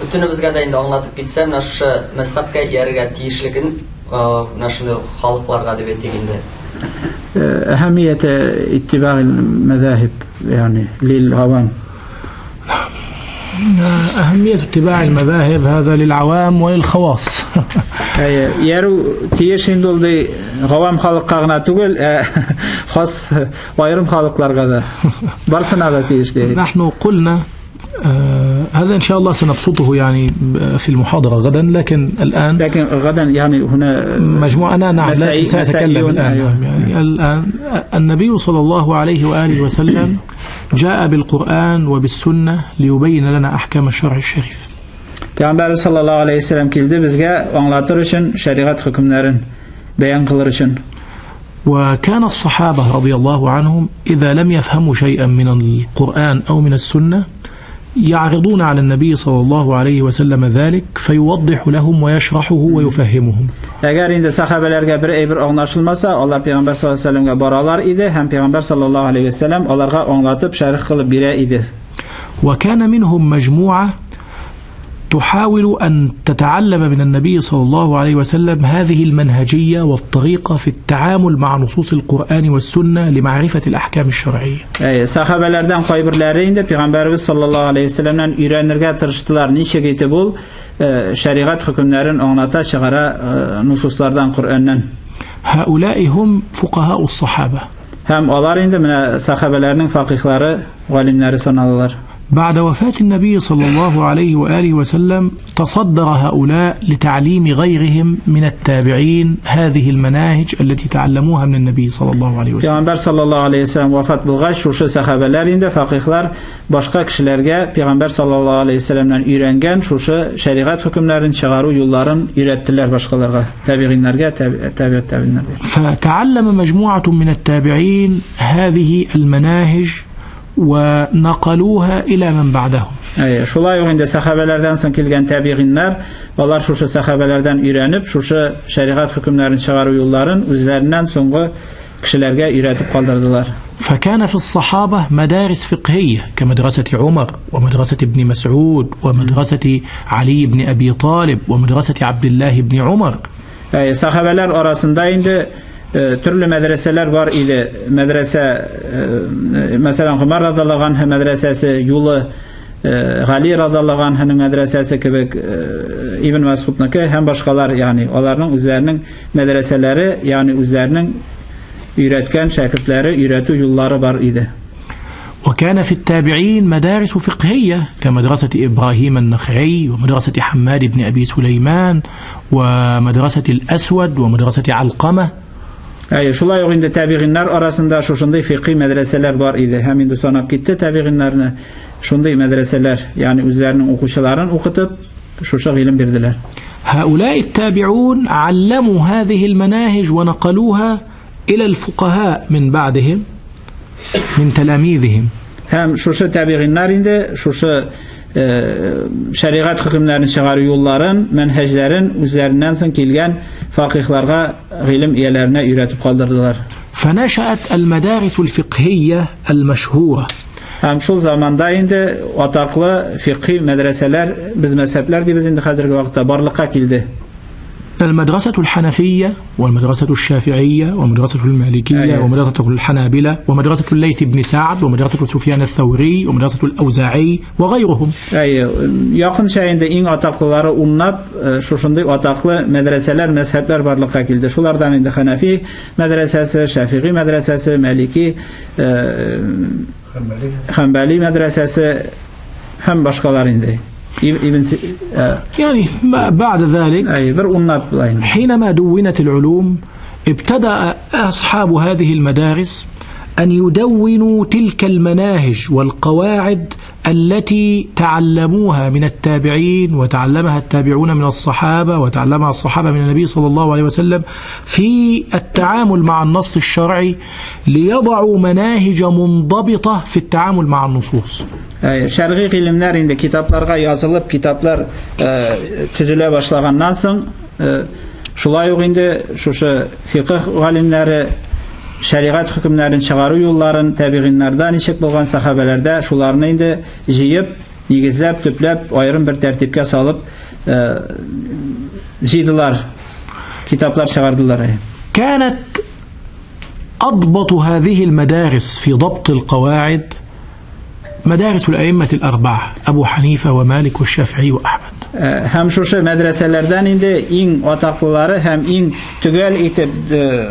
Бөтенебезгә дә инде аңлатып китсә, менә шушы мәзһәбкә иярергә тиешлеген, менә шундый халыкларга дип әйтик инде. أهمية اتباع المذاهب يعني للعوام. أهمية اتباع المذاهب هذا للعوام وللخواص. Иярү тиеш инде ул ди гавам халыкка гына түгел, хас аерым халыкларга да. Барсына да тиеш ди. نحن قلنا هذا إن شاء الله سنبسطه يعني في المحاضرة غدا، لكن الآن لكن غدا يعني هنا مجموعة أنا نعم لكن سأتكلم الآن. أيوه. يعني الآن النبي صلى الله عليه وآله وسلم جاء بالقرآن وبالسنة ليبين لنا أحكام الشرع الشريف. Peygamber sallallahu aleyhi ve sellem kildi bizge anlatır için şeriat hükümlerin beyan kılır için. وكان الصحابة رضي الله عنهم إذا لم يفهموا شيئا من القرآن أو من السنة يعرضون على النبي صلى الله عليه وسلم ذلك فيوضح لهم ويشرحه ويفهمهم. Әгәр инде сахабәләргә бер әйбер аңлашылмаса, алар Пәйгамбәр саллаллаһу алейһи ва сәлләмгә баралар иде һәм Пәйгамбәр саллаллаһу алейһи ва сәлләм аларга аңлатып шәрх кылып бирә иде. وكان منهم مجموعة تحاول أن تتعلم من النبي صلى الله عليه وسلم هذه المنهجية والطريقة في التعامل مع نصوص القرآن والسنة لمعرفة الأحكام الشرعية. Әйе, сахабәләрдән кайберләре инде Пәйгамбәрбез саллаллаһу алейһи ва сәлләмнән өйрәнергә тырыштылар, ничек итеп ул шәригать хөкемнәрен аңлата чыгара нусуслардан, Коръәннән. هؤلاء هم فقهاء الصحابة. Һәм алар инде менә сахабәләрнең факихлары, галимнәре саналалар. بعد وفاة النبي صلى الله عليه وآله وسلم تصدر هؤلاء لتعليم غيرهم من التابعين هذه المناهج التي تعلموها من النبي صلى الله عليه وسلم. Peygamber sallallahu aleyhi ve sellem vefat bulgaç, şuşu sahabeler indi fakihlar başka kişilerge Peygamber sallallahu aleyhi ve sellem'den öğrengen şuşu şeriat hükümlerin çıkarı yolların öğrettiler başkalarına, tabiinlerge, tabiat tabiinlerge. فتعلم مجموعة من التابعين هذه المناهج ونقلوها إلى من بعدهم. Әйе, шулай ук инде сахабәләрдән соң килгән табигиннәр, алар шушы сахабәләрдән өйрәнеп, шушы шәригать хөкемнәрен чыгару юлларын үзләреннән соңгы кешеләргә өйрәтеп калдырдылар. فكان في الصحابة مدارس فقهية كمدرسة عمر ومدرسة ابن مسعود ومدرسة علي بن أبي طالب ومدرسة عبد الله بن عمر. Әйе, сахабәләр арасында инде төрле мәдрәсәләр бар иде. Мәдрәсә, мәсәлән, Гомәр радиаллаһу анһу мәдрәсәсе, юлы, Гали радиаллаһу анһуның мәдрәсәсе кебек, Ибн Мәсгудныкы һәм башкалар, ягъни аларның үзләренең мәдрәсәләре, ягъни үзләренең өйрәткән шәкертләре, өйрәтү юллары бар иде. وكان في التابعين مدارس فقهية كمدرسة إبراهيم النخعي ومدرسة حماد بن أبي سليمان ومدرسة الأسود ومدرسة علقمة. Әйе, шулай ук инде табигиннар арасында шушындый фикъи мәдрәсәләр бар иде. Һәм инде санап китте табигиннарны. Шундый мәдрәсәләр, ягъни үзләренең укучыларын укытып, шушы гыйлем бирделәр. هؤلاء التابعون علموا هذه المناهج ونقلوها إلى الفقهاء من بعدهم من تلاميذهم. Һәм шушы табигиннар инде шушы шәригать хөкемнәрен чыгару юлларын, мәнһәҗләрен үзләреннән соң килгән факихларга, гыйлем ияләренә өйрәтеп калдырдылар. فنشأت المدارس الفقهية المشهورة. Һәм шул заманда инде атаклы фикъһи мәдрәсәләр, без мәзһәбләр дибез инде хәзерге вакытта барлыкка килде. المدرسة الحنفية والمدرسة الشافعية ومدرسة المالكية ومدرسة الحنابلة ومدرسة الليث بن سعد ومدرسة سفيان الثوري ومدرسة الأوزاعي وغيرهم. Әйе, якынча инде иң атаклылары унлап, шушындый атаклы мәдрәсәләр, мәзһәбләр барлыкка килде. Шулардан инде Ханафи мәдрәсәсе, Шафигый мәдрәсәсе, Малики, Ханбали мәдрәсәсе һәм башкалар инде. ابن يعني بعد ذلك أي بر أمنا بلاين. حينما دونت العلوم ابتدأ أصحاب هذه المدارس أن يدونوا تلك المناهج والقواعد التي تعلموها من التابعين وتعلمها التابعون من الصحابة وتعلمها الصحابة من النبي صلى الله عليه وسلم في التعامل مع النص الشرعي ليضعوا مناهج منضبطة في التعامل مع النصوص. Şərqi ilimlər indi kitablarga yazılıb, kitablar tüzülə başlağandan soң, şulay ук инде шушы фикъ галимнәре шәриғат хөкемнәрен чыгару юлларын табигиннарда ничек булган сахабәләрдә шуларны инде җыеп нигезләп, төпләп, аерым бер тәртипкә салып җыйдылар, китаплар чыгардылар. كانت أضبط هذه المدارس في ضبط القواعد مدارس الأئمة الأربعة أبو حنيفة ومالك والشافعي وأحمد. Һәм шушы мәдрәсәләрдән инде иң атаклылары һәм иң төгәл итеп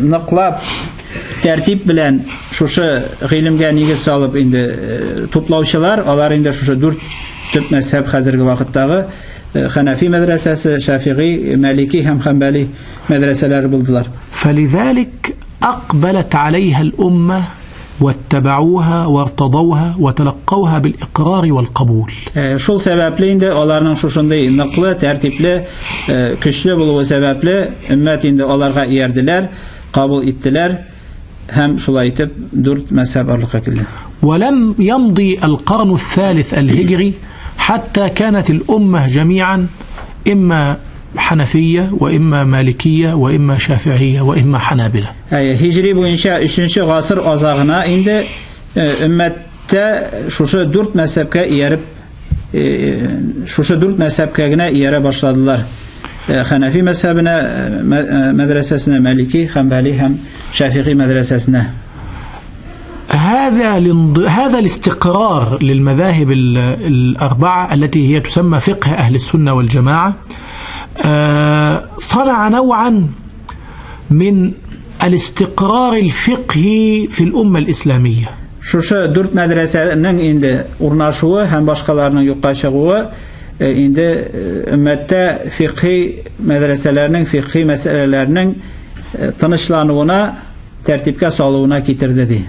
ныклап тәртип белән шушы гыйлемгә нигез салып инде туплаучылар, алар инде шушы дүрт төп мәзһәб хәзерге вакыттагы Хәнәфи мәдрәсәсе, Шафигый, Малики һәм Хәнбәли мәдрәсәләре булдылар. فلذلك أقبلت عليها الأمة واتبعوها وارتضوها وتلقوها بالإقرار والقبول. Шул сәбәпле инде аларның шушындый ныклы, тәртипле, көчле булуы сәбәпле өммәт инде аларга иярделәр, кабул иттеләр һәм шулай итеп дүрт мәзһәб барлыкка килде. ولم يمضي القرن الثالث الهجري حتى كانت الأمة جميعا إما حنفية وإما مالكية وإما شافعية وإما حنابلة. Һиҗри буенча 3 гасыр азагына инде өммәттә шушы дүрт мәзһәбкә ияреп, шушы дүрт мәзһәбкә генә иярә башладылар. Хәнәфи мәзһәбенә, мәдрәсәсенә, Малики, Хәнбәли һәм Шафигый мәдрәсәсенә. هذا الاستقرار للمذاهب الأربعة التي هي تسمى فقه أهل السنة والجماعة صنع نوعا من الاستقرار الفقهي في الأمة الإسلامية. Шушы дүрт мәдрәсәнең инде урнашуы һәм башкаларның юкка чыгуы инде өммәттә фикъһи мәдрәсәләрнең фикъһи мәсьәләләрнең тынычлануына, тәртипкә салуына китерде ди.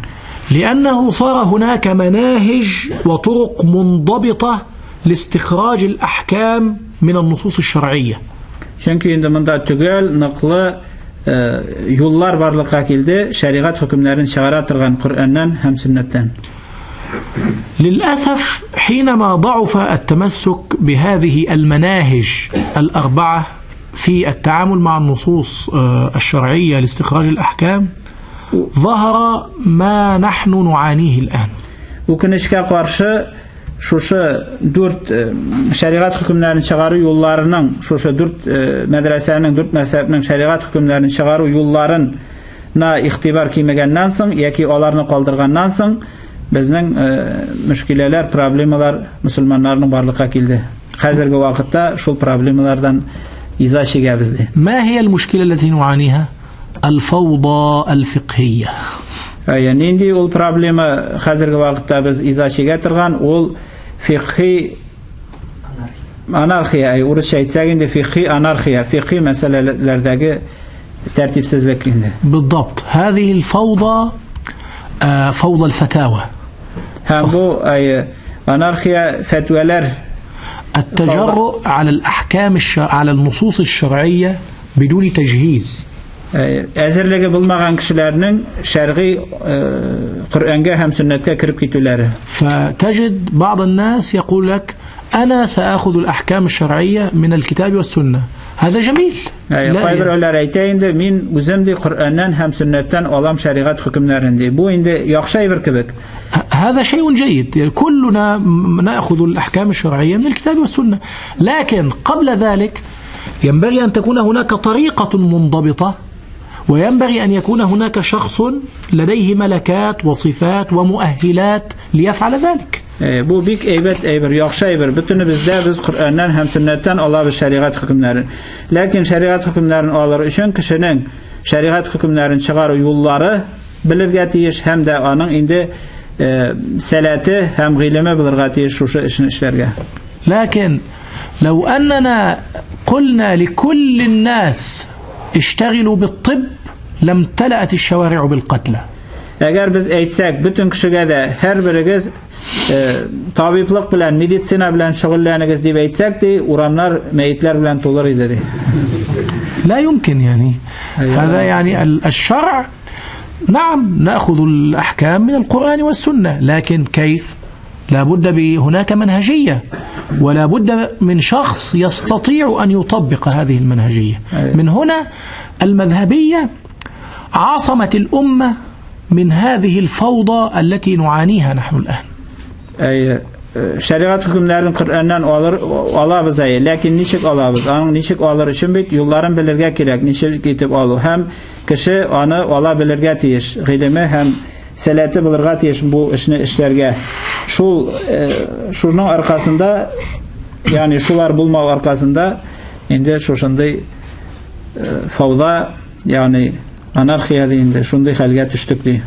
لأنه صار هناك مناهج وطرق منضبطة لاستخراج الأحكام من النصوص الشرعية. Чөнки инде монда төгәл, ныклы юллар барлыкка килде, шәригать хөкемнәрен чыгара торган Коръәннән һәм сөннәттән. للأسف حينما ضعف التمسك بهذه المناهج الأربعة في التعامل مع النصوص الشرعية لاستخراج الأحكام ظهر ما نحن نعانيه الآن. Үкенечкә каршы шушы дүрт шәригать хөкемнәрен чыгару юлларының, шушы дүрт мәдрәсәнең, дүрт мәзһәбнең шәригать хөкемнәрен чыгару юлларына игътибар кимегәннән соң яки аларны калдырганнан соң безнең мөшкиләләр, проблемалар мөселманнарның барлыкка килде. Хәзерге вакытта шул проблемалардан иза чигәбез ди. ما هي المشكلة التي نعانيها؟ الفوضى الفقهية. Нинди ул проблема хәзерге вакытта без иза чигә торган? Ул фикъһи анархия, урысча әйтсәк инде фикъһи анархия, фикъһи мәсьәләләрдәге тәртипсезлек инде. بالضبط، هذه الفوضى فوضى الفتاوى. Һәм бу анархия фәтвәләр، التجرؤ على الأحكام على النصوص الشرعية بدون تجهيز. Әзерлеге булмаган кешеләрнең шәргый Коръәнгә һәм сөннәткә кереп китүләре. فتجد بعض الناس يقول لك أنا سآخذ الأحكام الشرعية من الكتاب والسنة. هذا جميل. Кайберәүләр әйтә инде мин үзем ди Коръәннән һәм сөннәттән алам шәригать хөкемнәрен ди. Бу инде яхшы әйбер кебек. هذا شيء جيد، يعني كلنا نأخذ الأحكام الشرعية من الكتاب والسنة، لكن قبل ذلك ينبغي أن تكون هناك طريقة منضبطة، وينبغي أن يكون هناك شخص لديه ملكات وصفات ومؤهلات ليفعل ذلك. Бу бик әйбәт әйбер, яхшы әйбер. Бөтенебездә без Коръәннән һәм сөннәттән алабыз шәригать хөкемнәрен. Ләкин шәригать хөкемнәрен алыр өчен кешенең шәригать хөкемнәрен чыгару юллары белергә тиеш һәм дә аның инде сәләте һәм гыйлеме булырга тиеш шушы эшне эшләргә. لكن لو أننا قلنا لكل الناس اشتغلوا بالطب لم امتلأت الشوارع بالقتلى. Әгәр без әйтсәк, бөтен кешегә дә һәрберегез табиблык белән, медицина белән шөгыльләнегез дип әйтсәк, ди, урамнар мәетләр белән тулыр иде ди. لا يمكن يعني. هذا يعني الشرع نعم نأخذ الأحكام من القرآن والسنة، لكن كيف؟ لا بد هناك منهجية، ولا بد من شخص يستطيع أن يطبق هذه المنهجية. من هنا المذهبية عاصمت الأمة من هذه الفوضى التي نعانيها نحن الآن. Әйе, Шәригать хөкемнәрен Коръәннән алыр алабыз әйе, ләкин ничек алабыз? Аның ничек алыр өчен бит юлларын белергә кирәк, ничек итеп алу һәм кеше аны ала белергә тиеш, гыйлеме һәм сәләте булырга тиеш бу эшне эшләргә. Шул шуның аркасында, ягъни шулар булмау аркасында инде шушындый фауда, ягъни анархия инде шундый хәлгә төштек ди.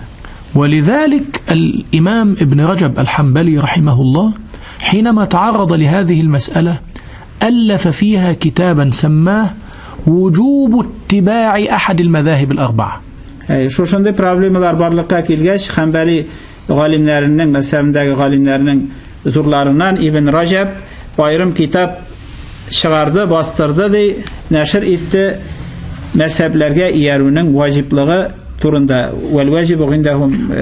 ولذلك الإمام ابن رجب الحنبلي رحمه الله حينما تعرض لهذه المسألة ألف فيها كتابا سماه وجوب اتباع أحد المذاهب الأربعة. Шушындый проблемалар барлыкка килгәч, Ханбали галимнәренең, мәзһәбендәге галимнәрнең зурларыннан Ибн Раҗаб аерым китап чыгарды, бастырды ди, нәшер итте мәзһәбләргә иярүнең ваҗиблыгы турында. والواجب عندهم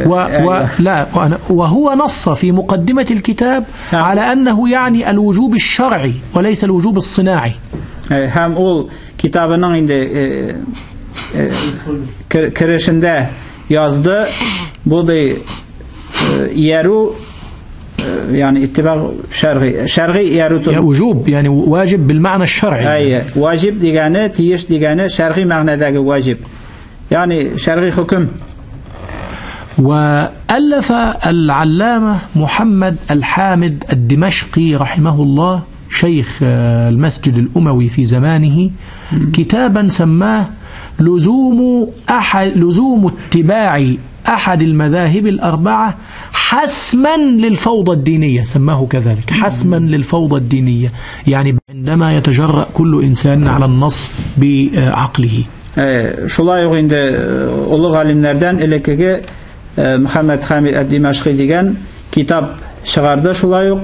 لا، وهو نص في مقدمة الكتاب على أنه يعني الوجوب الشرعي وليس الوجوب الصناعي. Һәм ул китабының инде керешендә язды, бу ди иярү, يعني اتباع شرعي، شرعي иярү وجوب يعني واجب بالمعنى الشرعي. Әйе, ваҗиб дигәне, тиеш дигәне шәргый мәгънәдәге ваҗиб. يعني شرعي حكم. وألف العلامة محمد الحامد الدمشقي رحمه الله شيخ المسجد الأموي في زمانه كتابا سماه لزوم اتباع أحد المذاهب الأربعة حسما للفوضى الدينية، سماه كذلك حسما للفوضى الدينية، يعني عندما يتجرأ كل إنسان على النص بعقله. Шулай ук инде олы галимнәрдән элеккеге Мөхәммәд Хамид әд-Димашқи дигән китап чыгарды. Шулай ук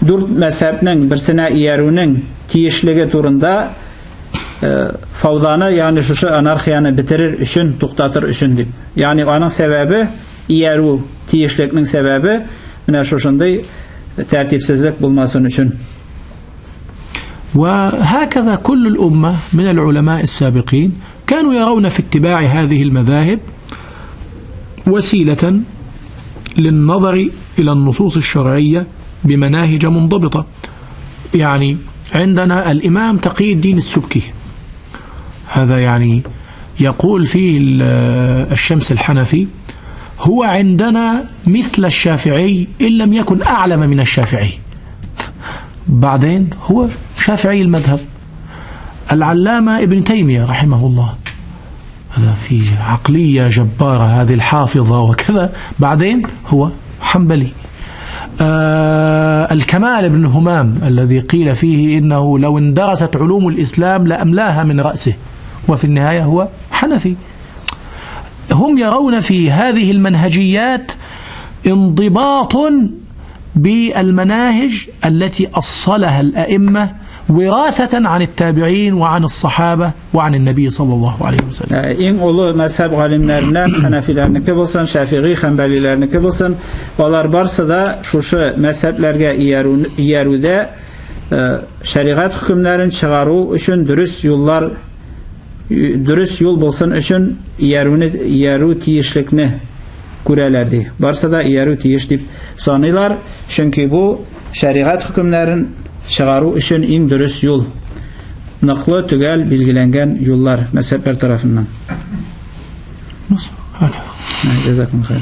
дүрт мәзһәбнең берсенә иярүнең тиешлеге турында, фауданы, ягъни шушы анархияны бетерер өчен, туктатыр өчен дип. Ягъни аның сәбәбе иярү тиешлекнең сәбәбе менә шушындый тәртипсезлек булмасын өчен. وهكذا كل الأمة من العلماء السابقين كانوا يرون في اتباع هذه المذاهب وسيلة للنظر إلى النصوص الشرعية بمناهج منضبطة. يعني عندنا الإمام تقي الدين السبكي، هذا يعني يقول فيه الشمس الحنفي هو عندنا مثل الشافعي إن لم يكن أعلم من الشافعي. بعدين هو شافعي المذهب. العلامة ابن تيمية رحمه الله هذا في عقلية جبارة، هذه الحافظة وكذا، بعدين هو حنبلي. الكمال بن همام الذي قيل فيه إنه لو اندرست علوم الإسلام لأملاها من رأسه، وفي النهاية هو حنفي. هم يرون في هذه المنهجيات انضباط بالمناهج التي أصلها الأئمة وراثة عن التابعين وعن الصحابة وعن النبي صلى الله عليه وسلم. Иң олы мәзһәб галимнәреннән Хәнәфиләрнеке булсын, Шәфигый, Хәнбәлиләрнеке булсын, алар барсы да шушы мәзһәбләргә иярүдә шәригать хөкемнәрен чыгару өчен дөрес юллар, дөрес юл булсын өчен иярүне, иярү тиешлекне күрәләр ди. Барсы да иярү тиеш дип саныйлар, чөнки бу шәригать хөкемнәрен чыгару өчен иң дөрес юл. Ныклы, төгәл билгеләнгән юллар мәзһәбләр тарафыннан. هكذا. Җәзакум хайр.